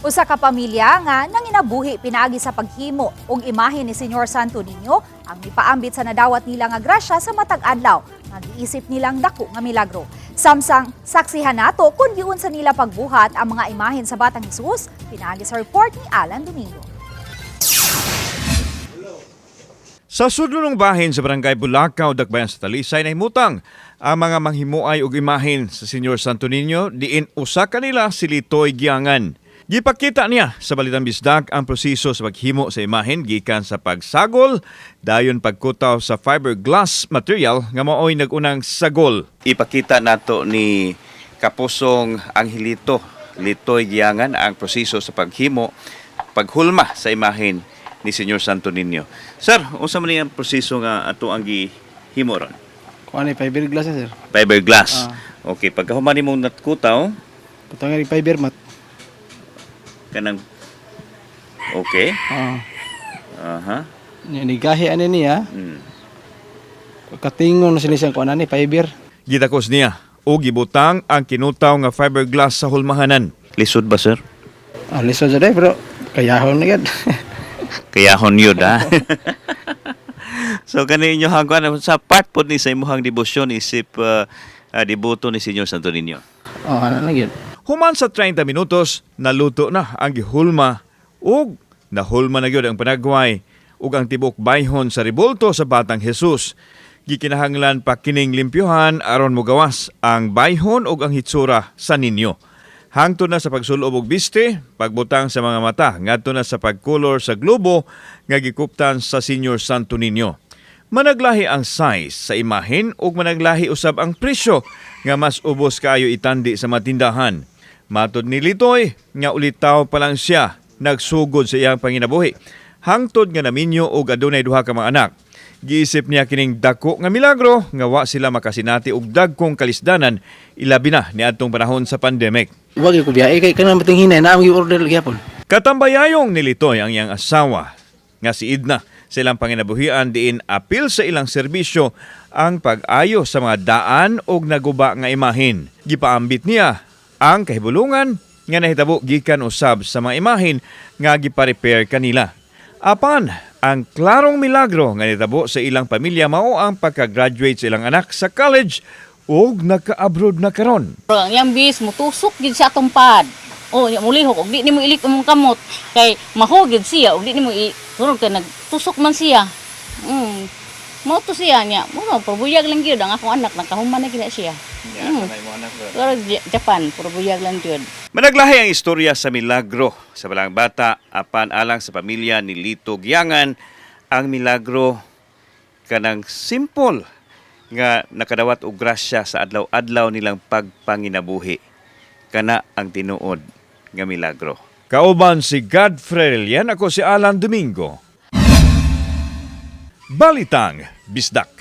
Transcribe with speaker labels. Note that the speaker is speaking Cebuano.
Speaker 1: Usa ka pamilya nga nanginabuhi pinaagi sa paghimo og imahe ni Señor Santo Niño ang mipaambit sa nadawat nila nga grasya sa matag adlaw nga giisip nilang dako nga milagro. Samsang saksihan nato kung giunsa nila pagbuhat ang mga imahen sa Batang Jesus pinaagi sa report ni Alan Domingo.
Speaker 2: Sa sudlonong bahin sa Barangay Bulacao, Dakbayan sa Talisay, nahimutang ang mga manghimuay og imahen sa Señor Santo Niño diin usa kanila si Litoy Giangan. Gipakita niya sa Balitang Bisdak ang proseso sa paghimo sa imahen gikan sa pagsagol dayon pagkutaw sa fiberglass material nga maoy nagunang sagol. Ipakita nato ni Kapusong Angelito Litoy Giangan ang proseso sa paghimo, paghulma sa imahen ni Señor Santo Niño. Sir, unsa man ang proseso nga ato ang gihimo ron?
Speaker 3: Kuan ni fiberglass na, sir.
Speaker 2: Fiberglass.
Speaker 3: Ah.
Speaker 2: Okay, pagkahuman nimong natkutaw,
Speaker 3: Putangan ni fiber mat.
Speaker 2: Kanang Okay.
Speaker 3: Ah.
Speaker 2: Aha.
Speaker 3: Nya ni gahi ani niya. Katingon na sila siyang kuan ani fiber.
Speaker 2: Gitakos niya o gibutang ang kinutaw nga fiberglass sa hulmahanan. Lisod ba, sir?
Speaker 3: Ah, lisod sa day, pero kayahon na gid.
Speaker 2: Kayahon yun, ha? So, kani inyo hanggan sa part po ni sa imuhang debosyon isip deboto ni Señor Santo Niño.
Speaker 3: Oh, ana na gid.
Speaker 2: Human sa 30 minutos, naluto na ang gihulma ug nahulma na gyud ang panagway ug ang tibok bayhon sa ribulto sa Batang Jesus. Gikinahanglan pa kining limpyuhan aron mogawas ang bayhon ug ang hitsura sa ninyo. Hangtod na sa pagsulob og biste, pagbutang sa mga mata, ngadto na sa pagkolor sa globo nga gikuptan sa Señor Santo Niño. Managlahi ang size sa imahen ug managlahi usab ang presyo nga mas ubos kaayo itandi sa matindahan. Matod ni Litoy nga ulitaw pa lang siya nagsugod sa iyang panginabuhi. Hangtod nga naminyo og adunay duha ka mga anak. Giisip niya kining dako nga milagro nga wa sila makasinati og dagkong kalisdanan, ilabi na niadtong panahon sa pandemic.
Speaker 3: Wa gyud ko biyahe kay kanang mating hinay na ang order gyapon.
Speaker 2: Katambayayong ni Litoy ang iyang asawa nga si Idna sa ilang panginabuhian diin apil sa ilang serbisyo ang pag-ayo sa mga daan og naguba nga imahin. Gipaambit niya ang kahibulungan nga nahitabo gikan usab sa mga imahin nga gipa-repair kanila. Apan, ang klarong milagro nga nahitabo sa ilang pamilya mao ang pagka-graduate sa ilang anak sa college ug naka-abroad na karon.
Speaker 4: Pero ang iyang bis mutusok gid siya atong pad. Oh, nya mulihok og di nimo ilik imong kamot kay mahugid siya og di nimo i turog kay nagtusok man siya. Mao to siya niya. Mo probuyag lang gyud ang akong anak, nakahuman na gid na siya. Pero Japan, probuyag lang gyud.
Speaker 2: Managlahi ang istorya sa milagro sa balang bata apan alang sa pamilya ni Lito Giangan, ang milagro kanang simple nga nakadawat og grasya sa adlaw-adlaw nilang pagpanginabuhi. Kana ang tinuod nga milagro. Kauban si Godfrey Relian, ako si Alan Domingo. Balitang Bisdak.